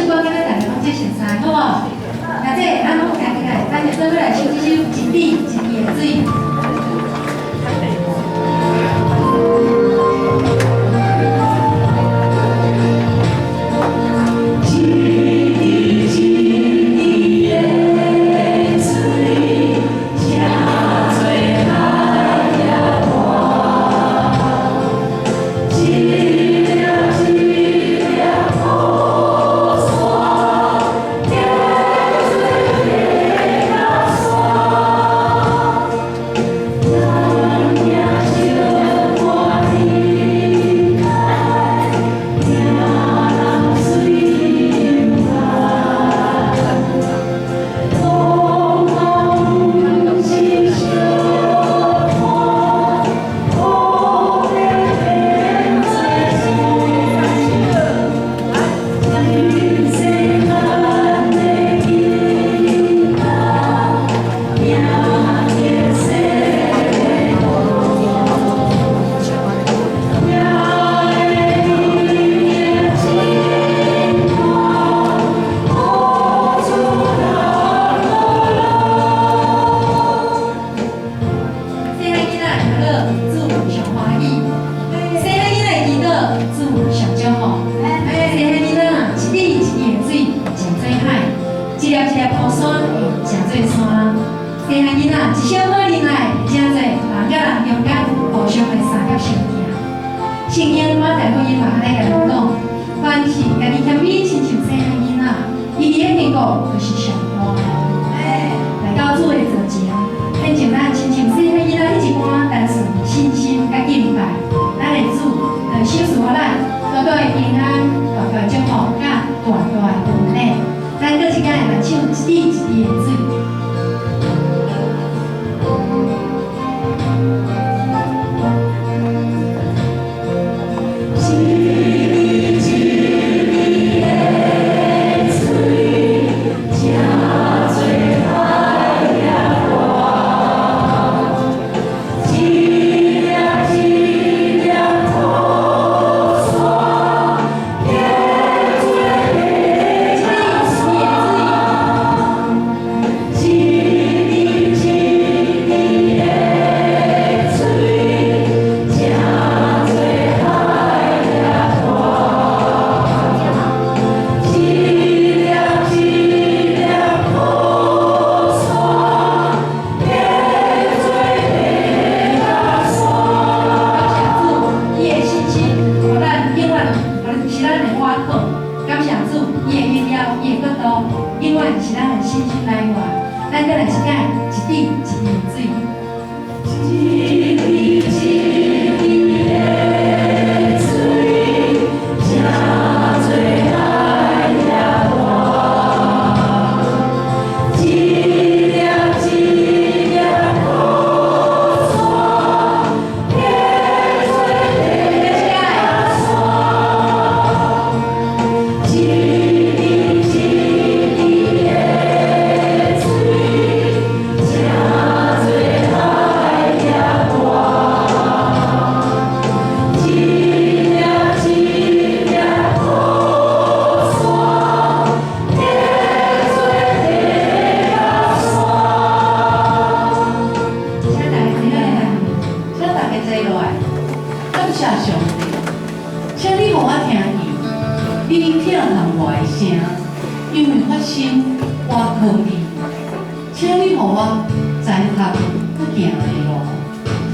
歌，敢若大家攏最熟悉，好無？那這咱攏行起來，咱就做伙來唱這首《一滴一滴的水》。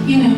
因為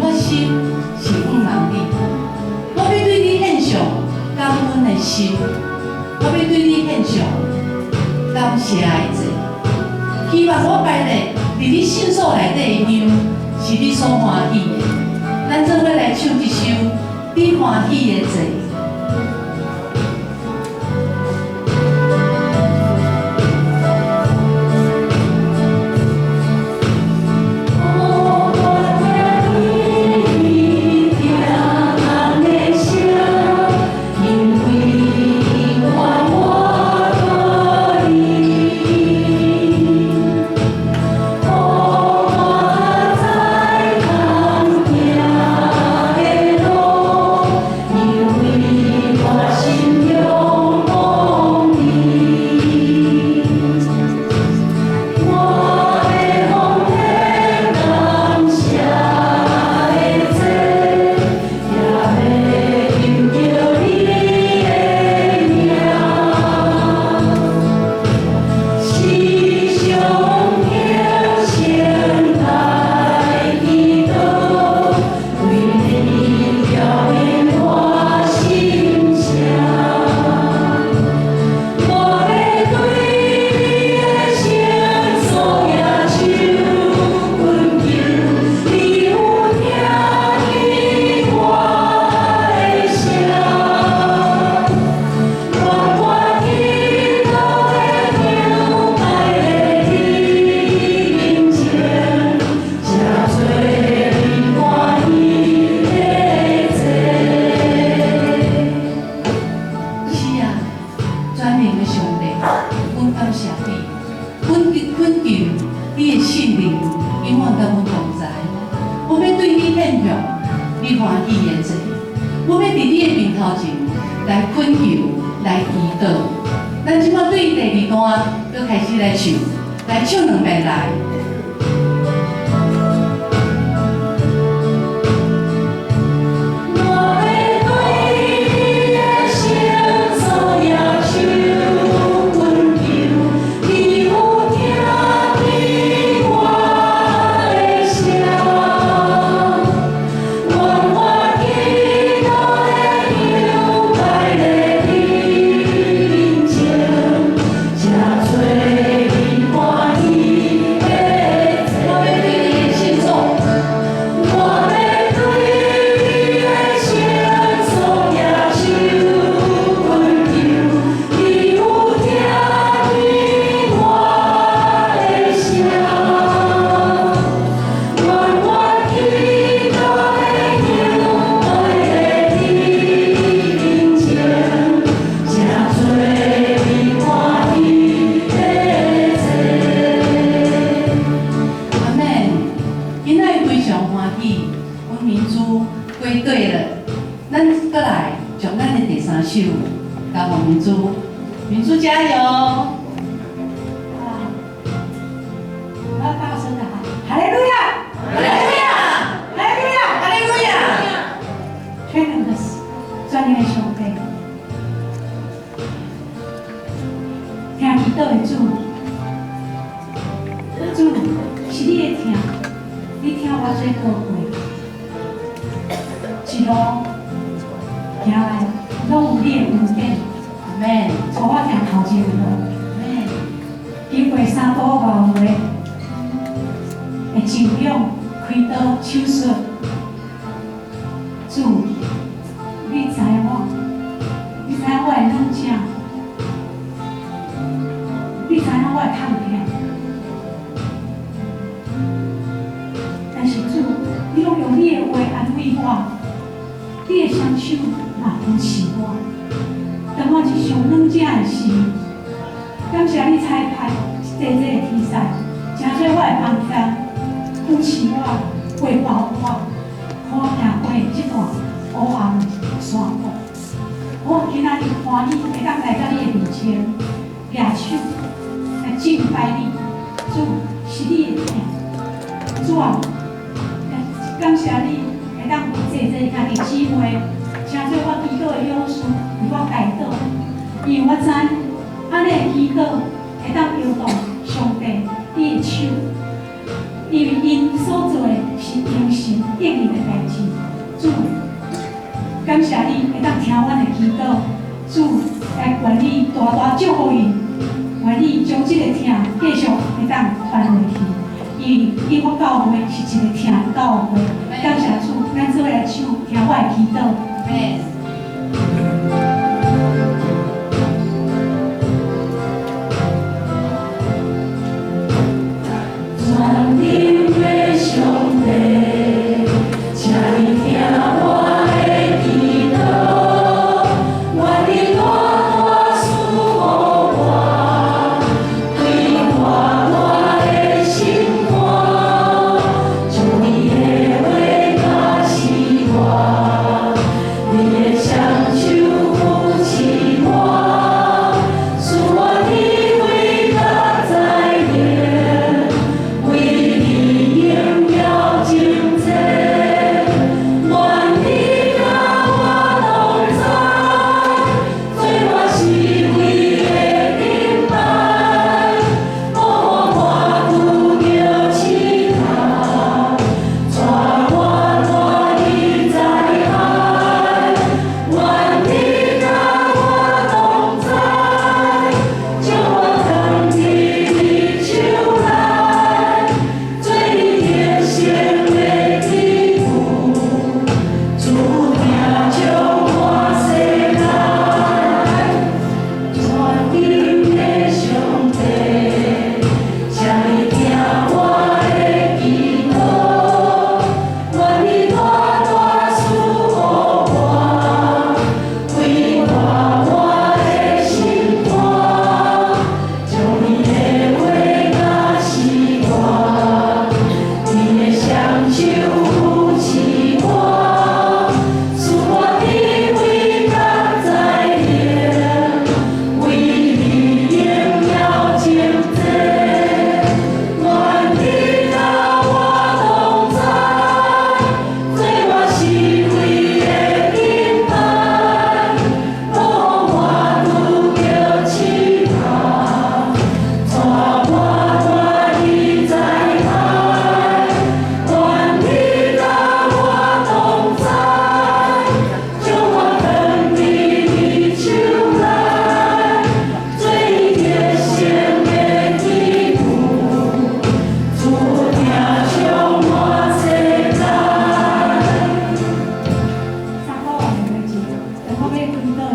頭前來懇求、來祈禱。咱這擺對第二段，閣開始來唱，來唱兩遍來。我欲對你的聖所舉手懇求，你有聽見我的聲，願我祈禱的香擺佇你面前，成做你歡喜的祭。我欲對你的聖所，我欲對你的聖所舉手懇求，你有聽見我的聲，願我祈禱的香擺佇你面前，成做你歡喜的祭。阿們，今仔日非常歡喜，阮明珠歸隊了，咱閣來將咱的第三首交予明珠，明珠加油！啊！我要大聲的喊，哈利路亞！哈利路亞！哈利路亞！哈利路亞！全能的專業的上帝，聽祈禱的主，主是你的疼，你疼我這寶貴，一路行來，攏有你的恩典，阿們，帶我行頭前的路。阿們，經過三步五月的靜養、開刀手術，主，你知我，你知我的軟弱，你知影我的痛疼，但是主，你攏用你的話安慰我，你的雙手嘛扶持我。當我一上軟弱的時，感謝你差派一濟濟的天使，成做我的幫助，扶持我，陪伴我，予我行過這段黑暗的山谷。我今仔日歡喜會當來到你的面前，舉手來敬拜你，主是你的疼，主啊，感謝你會當濟濟兄弟姊妹，成做我祈禱的勇士，為我代禱，因為我知按呢的祈禱會當搖動上帝你的手，因為𪜶所做的是應神應允的代誌。主，感謝你會當聽阮的祈禱，主來願你大大祝福𪜶，願你將這个疼繼續會當傳落去，因為你我教會是一個疼的教會。感謝主，咱做伙來唱，聽我的祈禱。阿們。全能的上帝，請你聽我的祈禱，願你大大賜予我，開闊我的心肝，將你的話教示我，你的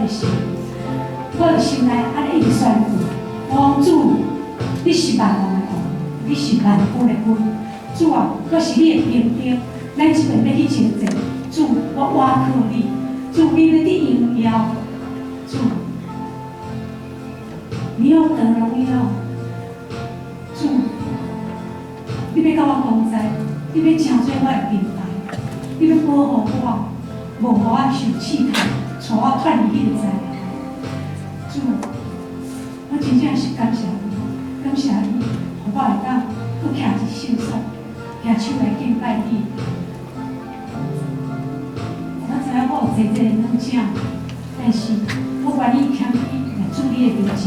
的時，我就心內按呢一直宣告，我講主，你是萬王的王，你是萬軍的君，主啊，我是你的兵丁，咱這擺欲去征戰，主，我倚靠你，主，你欲得榮耀，主，你要得榮耀，主，你欲佮我同在，你欲成做我的盾牌，你欲保護我，無予我受試探，帶我脫離彼个災難。主，我真正是感謝你，感謝你，予我會當閣徛佇聖所，舉手來敬拜你。我知影我有濟濟的軟弱，但是我願意謙卑來主你的面前，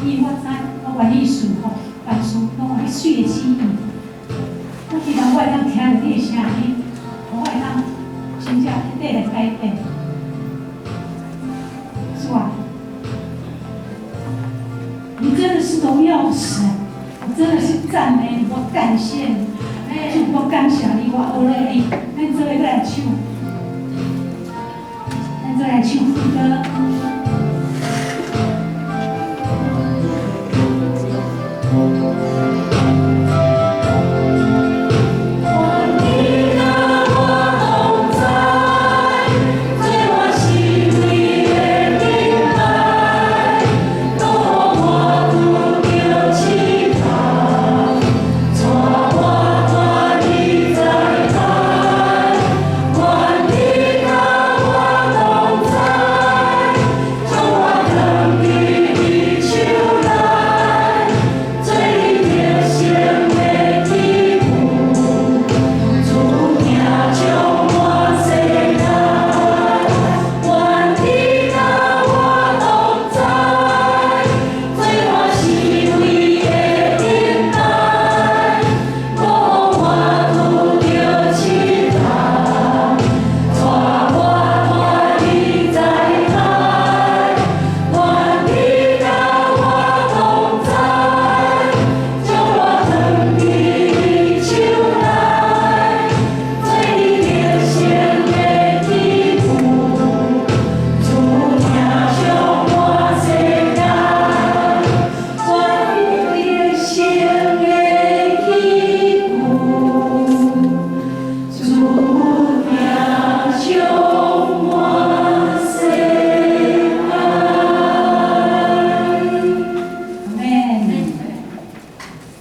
因為我知我願意順服，凡事攏予你媠的旨意。我希望我會當聽著你的聲音，予我會當真正徹底來改變。主啊，你真的是榮耀的神，我真的是讚美你，我感謝你，主，我感謝你，我阿樂你，咱做伙來唱，咱做伙來唱副歌。